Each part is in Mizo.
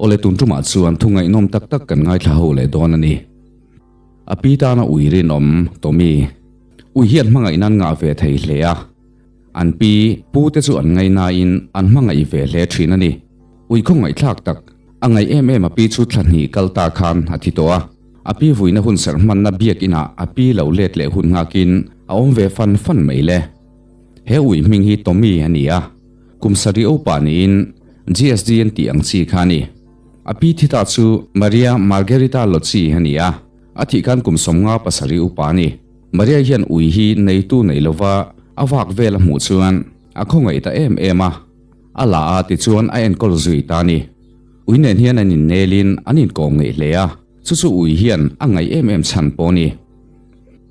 Awle tun tumah chuan thu ngaihnawm tak tak kan ngaithla ho leh dawn a ni. A pi tana ui rinawm Tommy ui hian hmangaih nan ngah ve thei hle a. An pi pu te chu an ngaihnain an hmangaih ve hle thin a ni. Ui khawngaihthlak tak a ngaih em em a pi chu thla hnih kal ta khan a thi tawh a. A pi vuina hun serh hmanna biakinah a pi lo let leh hun nghakin a awm ve fan fan mai le. He ui hming hi Tommy a ni a. Kum sarih upa niin GSD an tih ang chi kha a ni. A pi thi ta chu Maria Margherita Locci a ni a, a thih khan kum 57 upa a ni. Maria hian ui hi neitu nei lova a vak vel a hmuh chuan a khawngaih ta em em a, a la a tichuan a enkawl zui ta a ni. Ui nen hian an innelin an inkawm ngeih hle a, chu chu ui hian a ngaih em em chhan pawh a ni.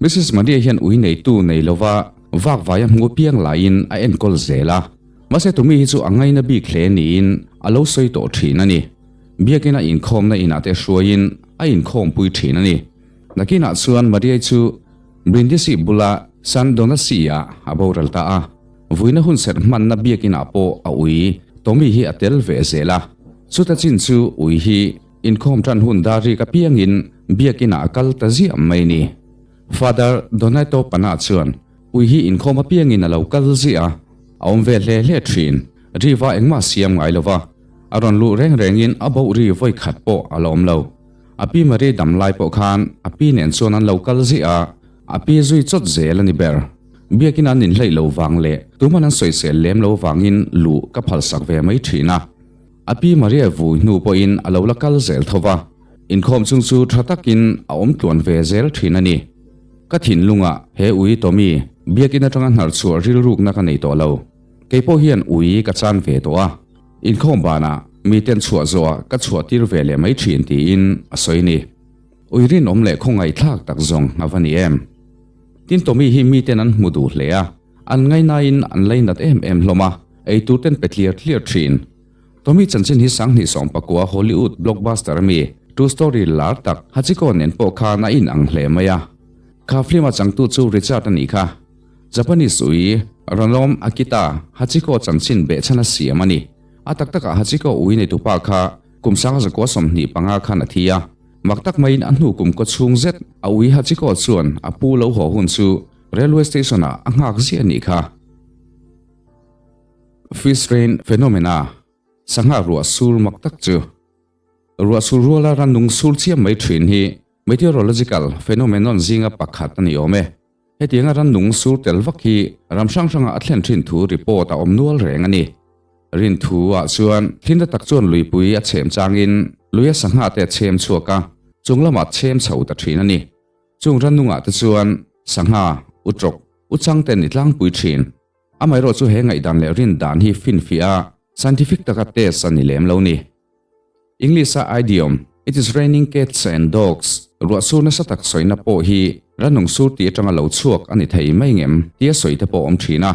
Mrs Maria hian ui neitu nei lova vak vai a hmu piang laiin a enkawl zel a, mahse tumi hi chu a ngaina bik hle niin a lo sawi tawh thin a ni. Biakin a inkhawmna inah te hruaiin a inkhawmpui thin a ni. Nakinah chuan Maria chu Brindisi bula San Donasi-ah a boral ta a, vuina hun serh hmanna biakinah pawh a ui Tommy hi a tel ve zel a, chuta chin chu ui hi Inkhawm tan hun dar rik apiangin biakinah a kal ta ziah mai ni. Father Donato Pana chuan ui hi inkhawm apiangin a lo kal ziah a, a awm ve hle hle thin. Riva engmah siam ngai lo va, a rawn luh reng rengin a boh ri vawi khat pawh a la awm lo. A pi Marie dam lai pawh khan a pi nen chuan an lo kal ziah a, a pi zui chawt zel a ni ber. Biakin an inhleih lo vang leh tuman an sawisel lem lo vangin luh ka phalsak ve mai thin a. A pi Maria vui hnu pawhin a lo la kal zel tho va, inkhawm chung chu tha takin a awm tluan ve zel thin a ni. Ka thinlungah he ui Tommy biakin atanga hnar chhuah rilrukna ka nei tawh lo. Kei pawh hian ui ka chan ve tawh a, inkhawm banah miten chhuah zawhah ka chhuah tir ve leh mai thin tiin a sawi ni. Ui rinawm leh khawngaihthlak tak zawng a va ni em. Tin Tommy hi miten an hmu duh hle a, an ngainain an lainat em em hlawm a, eitur ten pe tliar tliar thin. Tommy chanchin hi 2019 Hollywood blockbuster ami True Story lar tak Hachiko nen pawh khan a in ang hle mai a. Kha film a changtu chu Richard a nih kha. Japanese ui Ranlawm Akita Hachiko chanchin behchhan a siam a ni. A tak takah Hachiko ui neitupa kha kum 1925 khan a thi a. Mak tak maiin a hnu kum kaw chhung zet a ui Hachiko chuan a pu lo haw hun chu railway station ah a nghak ziah a nih kha. Fish rain phenomena, sangha ruah sur mak tak chu. Ruah sur ruala rannung sur chiam mai thin hi meteorological phenomenon zinga pakhat a ni awm e. Hetianga rannung sur tel vak hi ram hrang hranga a thlen thin thu report a awm nual reng a ni. Rin thu ah chuan thlinna tak chuan luipui a chhem changin lui a sangha te a chhem chhuak a, chung lamah chhem chho ta thin a ni. Chung rannungah te chuan sangha, utrawk, uchang te ni tlangpui thin. Amaherawh chu he ngaihdan leh rin dan hi finfiah a, scientific taka test a ni lem lo ni. English-a idiom, It is raining cats and dogs, ruah sur nasa tak sawina pawh hi ranung sur tih atanga lo chhuak a ni thei mai ngem tia sawi te pawh awm thin a.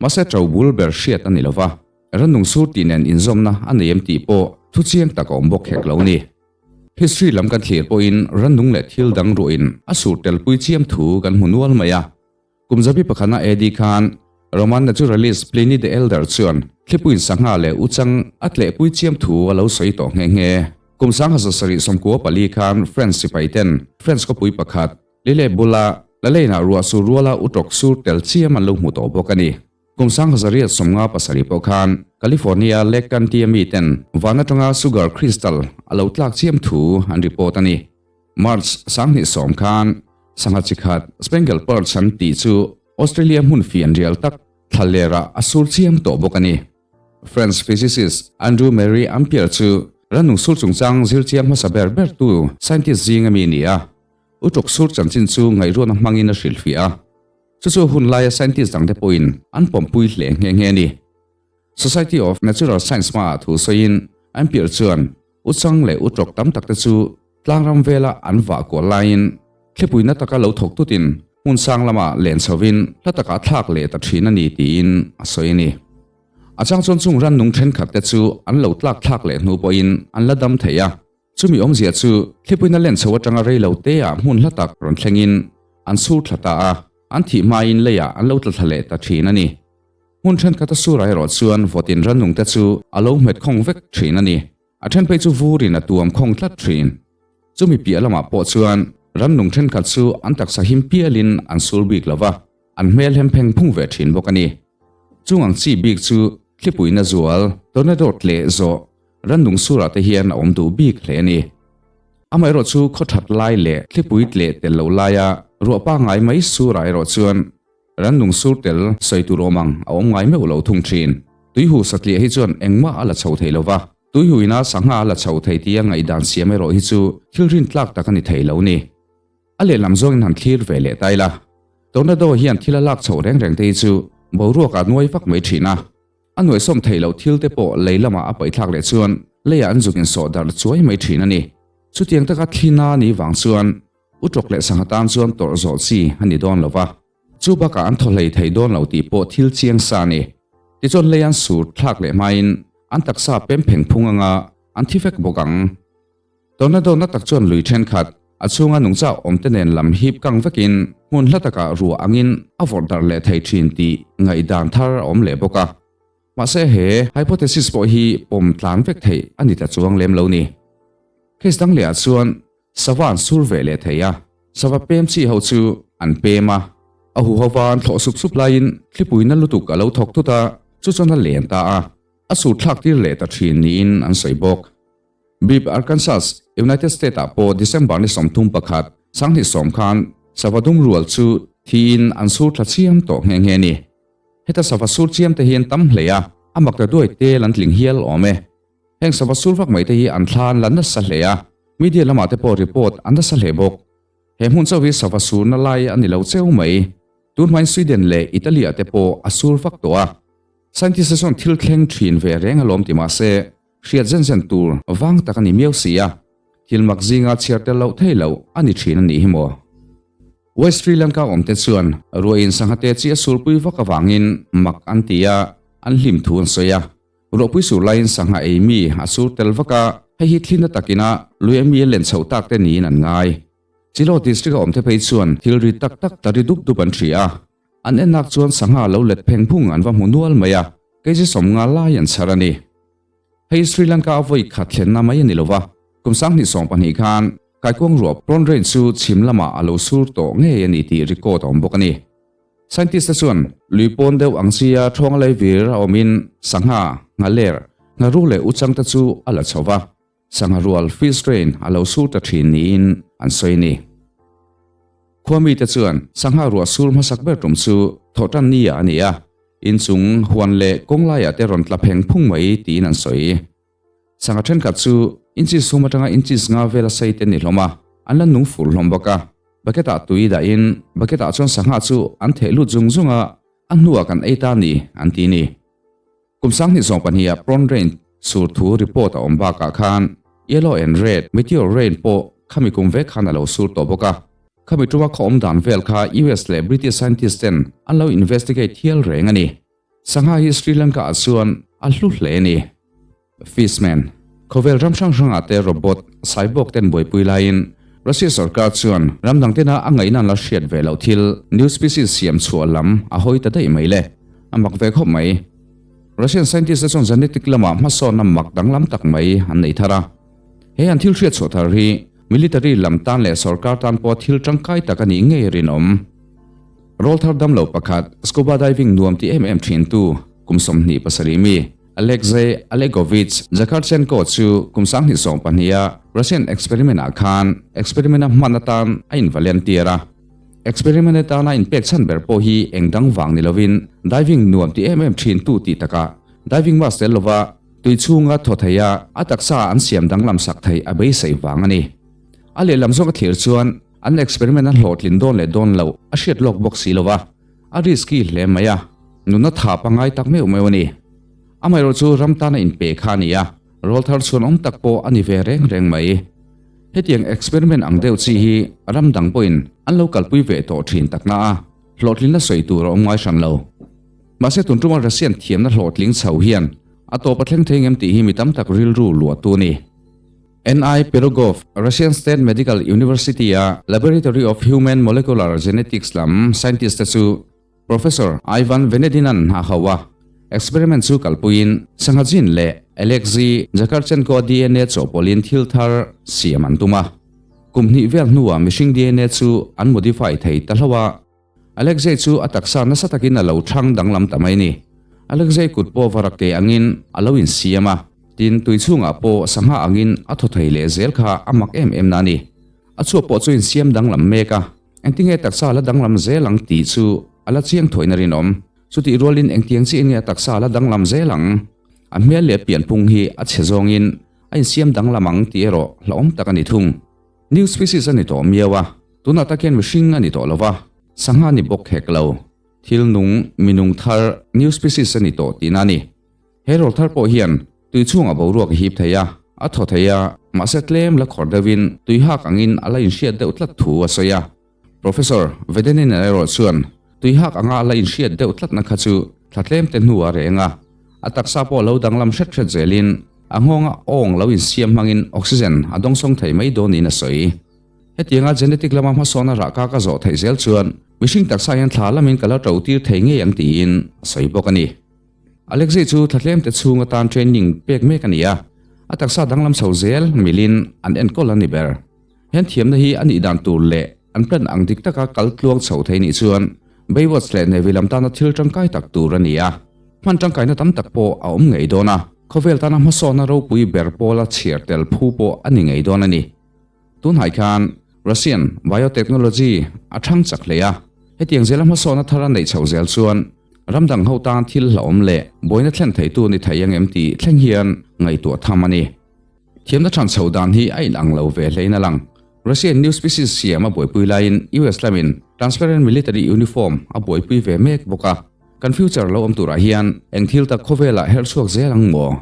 Mahse to bul ber hriat a ni lo va, ranung sur tih nen inzawmna a nei em tih pawh thu chiang tak a awm bawk hek lo ni. History lam kan thlir pawhin ranung leh thil dang ruahin a sur telpui chiam thu kan hmu nual mai a. Kum zabi pakhana AD khan Roman naturalist Pliny the Elder chuan thlipuiin sangha leh uchang a tlehpui chiam thu a lo sawi tawh nghe nghe. Kum 1794 khan French sipai ten French khawpui pakhat Lille bula Lalein-ah ruah sur ruala utawk sur tel chiam an lo hmu tawh bawk a ni. Kum 1857 pawh khan California Lake County-a mi ten van atanga sugar crystal a lo tlak chiam thu an report a ni. March 2010 khan sangha chi khat Spangle Perch an tih chu Australia hmun fian rial tak thlallerah a sur chiam tawh bawk a ni. French physicist Andrew Marie Ampere chu rannung sur chungchang zir chiang hmasa ber bertu scientist zing ami a ni a, uṭawk sur chanchin chu ngaihruatna hmangin a hrilhfiah a. Chu chu hun laia scientist dangte pawhin an pawmpui hle nghe nghe a ni. Society of Natural Science hmaah thu sawiin Ampere chuan Uchang leh utrawk tam tak te chu tlangram vela an vah kual laiin thlipuina taka lo thawk tutin hmun sang lama len chhovin hla takah thlak leh ta thin a ni tiin a sawi a ni. A chang chuan chung rannung thenkhat te chu an lo tlak thlak leh hnu pawhin an la dam thei a, chumi awmzia chu thlipuina len chho atanga rei lo teah hmun hla tak rawn thlengin an sur thla ta a, an thih hmain leiah an lo tla thla leh ta thin a ni. Hmun thenkhat a surah erawh chuan vawtin rannung te chu a lo hmet khawng vek thin a ni. A then phei chu vurin a tuam khawng tlat thin. Chumi piah lamah pawh chuan rannung thenkhat chu an taksa him pialin an sur bik lo va, an hmel hem pheng phung ve thin bawk a ni. Chung ang chi bik chu thlipuina zual, tornado tleh zawh rannung surah te hian a awm duh bik hle a ni. Amaherawh chu khaw that lai leh thlipui tleh tel lo laia ruah pangngai mai surah erawh chuan Rannung sur tel sawi tur awm ang a awm ngai meuh lo thung thin. Tuihu satliah hi chuan engmah a la chho thei lo va, tuihu ina sangha a la chho thei tia ngaihdan siam erawh hi chu thil rintlak tak a ni thei lo ni. A lehlam zawngin han thlir ve leh ta ila. Tornado hian thil a lak chhoh reng reng te hi chu boruak ah nuai vak mai thin a. A nuaihsawm theih loh thil te pawh lei lamah a paihthlak leh chuan leiah an zuk insawh darh chuai mai thin a ni. Chutiang taka thlina ni vang chuan U tawk leh sangha tan chuan tawrh zawh chi a ni dawn lo va, chu bakah an thaw hlei thei dawn lo tih pawh thil chiang sa a ni. Tichuan lei an sur thlak leh hmain an taksa pem pheng phung anga an thi vek bawk ang. Tornado na tak chuan lui thenkhat, a chhunga nungcha awmte nen lam hip kang vekin hmun hla takah ruah angin a vawrh darh leh thei thin tih ngaihdan thar a awm leh bawk a. Mahse he hypothesis pawh hi pawm tlan vek theih a ni ta chuang lem lo ni. Case dang lehah chuan Sava an sur ve leh thei a, sava pem chi ho chu an pem a, a huho va an thlawh sup sup laiin thlipui na lutuk a lo thawk thut a, chu chuan a len ta a, a sur thlak tir leh ta thin niin an sawi bawk. Bibb, Arkansas, United States ah pawh December ni 31, 2010 khan sava dum rual chu thiin an sur thla chiam tawh nghe nghe a ni. Heta sava sur chiam te hi an tam hle a, a mak ta duai tel an tling hial awm e. Heng sava sur vak mai te hi an thla an la nasa hle a, media lamah te pawh report an nasa hle bawk. He hmun chauh hi sava surna lai a ni lo cheu mai. Tun hmain Sweden leh Italy ah te pawh a sur vak tawh a. Scientist te chuan thil thleng thin ve reng alawm ti mahse, hriat zen zen tur vang tak a ni miau si a. Thil mak zinga chhiar tel loh thei loh a ni thin a nih hi maw? West Sri Lanka awmte chuan ruahin sangha te chi a surpui vak avangin mak an ti a, an hlim thu an sawi a. Ruahpui sur laiin sangha ei mi a sur tel vak a, hei hi thlina takina lui a mi a len chhoh tak te niin an ngai. Chilo district a awmte phei chuan thil ri tak tak ta ri dup dup an hria a, an ennak chuan sangha lo let pheng phung an va hmu nual mai a, kg 50 lai an chhar a ni. Hei Sri Lanka a vawi khat thlenna mai a ni lova, kum 2020 khan kaikuang ruah prawn rain chu chhim lamah a lo sur tawh ngei a ni tih record a awm bawk a ni. Scientist te chuan lui pawn deuh ang sia ṭhawnga lei vir a awmin sangha, nghaler, ngharu leh uchang te chu a la chho va, sangha rual fish train a lo sur ta ṭhin niin an sawi a ni. Khua mite chuan sangha ruah sur hmasak ber tum chu thawhṭan ni ah a ni a, inchung, huan leh kawng laiah te rawn tla pheng phung mai tiin an sawi. Sangha thenkhat chu inches sum atanga inches nga vela sei te ni hlawm a, an la nung fur hlawm bawk a. Bucket ah tui dahin bucket ah chuan sangha chu an theh lut zung zung a, a hnuah kan ei ta ni an ti ni. Kum 2020 ah prawn rain sur thu report a awm bakah khan yellow and red meteor rain pawh khami kum vek khan a lo sur tawh bawk a. Khami tuma khaw awm dan vel kha US leh British scientist ten an lo investigate hial reng a ni. Sangha hi Sri Lanka ah chuan a hlu hle a ni. Fishman, Khawvel ram hrang hrangah te robot, cyborg ten buaipui laiin Russia sorkar chuan ram dang tena a ngaihna an la hriat ve loh thil new species siam chhuah lam a hawi ta daih mai le. A mak ve khawp mai. Russian scientist te chuan genetic lamah hmasawnna mak danglam tak mai an nei thar a. He an thil hriat chhuah thar hi military lam tan leh sorkar tan pawh thil tangkai tak a nih ngei rinawm. Rawlthar damlo pakhat scuba diving nuam ti em em thintu kum 27 mi Alexei Alegovich Zakharchenko chu kum 2020 a Russian experiment ah khan experiment a hman atan a involunteer a. Experiment atana inpek chhan ber pawh hi eng dang vang ni lovin diving nuam ti em em thintu tih takah diving mask tel lova tui chhunga thaw theia a taksa an siam danglam sak theih a beisei vang a ni. A lehlam zawk a thlir chuan An experiment a hlawhtlin dawn leh dawn loh a hriat lawk bawk si lo va, a risky hle mai a, nunna tha pangngai tak meuh meuh a ni. Amaherawh chu ram tana inpe kha a ni a, rawl thar chhuan awm tak pawh a ni ve reng reng mai. Hetiang experiment ang deuh chi hi ram dang pawhin an lo kalpui ve tawh thin takna a, hlawhtlinna sawi tur a awm ngai hran lo. Mahse tun tuma Russian thiamna hlawhtling chho hian a tawp a thleng thei ngem tih hi mi tam tak rilru luahtu a ni. NI Pirogov, Russian State Medical University-a Laboratory of Human Molecular Genetics lam scientist te chu Professor Ivan Venedin-a'n a hauh a. Experiment chu kalpuiin sangha gene leh Alexei Zakharchenko-a dna chawhpawlhin thil thar siam an tum a. Kum hnih vel hnuah mihring dna chu an modify thei ta hlauh a. Alexei chu a taksa nasa takin a lo thang danglam ta mai ni. Alexei kut pawh varak ke angin a lo insiam a, tin tui chhungah pawh sangha angin a thaw thei leh zel kha a mak em em na a ni. A chhuak pawh chu insiam danglam mek a, engtinge taksa la danglam zel ang tih chu a la chiang thuain a rinawm. Chutih rualin engtiang chiah nge a taksa la danglam zel ang? A hmel leh pianphung hi a chhe zawngin a insiam danglam ang tih erawh hlauhawm tak a ni thung. New species a ni tawh miau a, tunah tak hian mihring a ni tawh lo va, sangha ni bawk hek lo. Thil nung, minung thar, new species a ni tawh tihna a ni. He rawl thar pawh hian tui chhungah boruak a hip thei a, a thaw thei a, mahse tlem la khawr deuhin tui hak angin a la inhriat deuh tlat thu a sawi a. Professor Vedenin erawh chuan tui hak anga a la inhriat deuh tlatna kha chu thla tlem te hnu a reng a, a taksa pawh lo danglam hret hret zelin a nghawnga awng lo insiam hmangin oxygen a dawngsawng thei mai dawn niin a sawi. Hetianga genetic lama hmasawna rahka ka zawh theih zel chuan mihring taksa hian thla lamin ka la to tir thei ngei ang tiin a sawi bawk a ni. Alexei chu thlatlem te chhung atan training pek mek a ni a, a taksa danglam chho zel milin an enkawl a ni ber. Hen thiamna hi a nih dan tur leh an plan ang dik taka kal tluang chho thei nih chuan Baywatch leh Navy lam tana thil tangkai tak tur a ni a. Hman tangkaina tam tak pawh a awm ngei dawn a, khawvel tana hmasawnna ropui ber pawla chhiar tel phu pawh a ni ngei dawn a ni. Tunhai khan Russian biotechnology a thang chak hle a, hetiang zela hmasawnna thar a neih chhoh zel chuan ram dang ho tan thil hlauhawm leh buaina thlen theitu ni thei ang em tih thleng hian ngaihtuah tham a ni. Thiamna than chhoh dan hi a inang lo ve hlein a lang. Russian new species siam a buaipui laiin US lamin transparent military uniform a buaipui ve mek bawk a. Kan future lo awm turah hian eng thil tak khawvelah herh chhuak zel ang maw?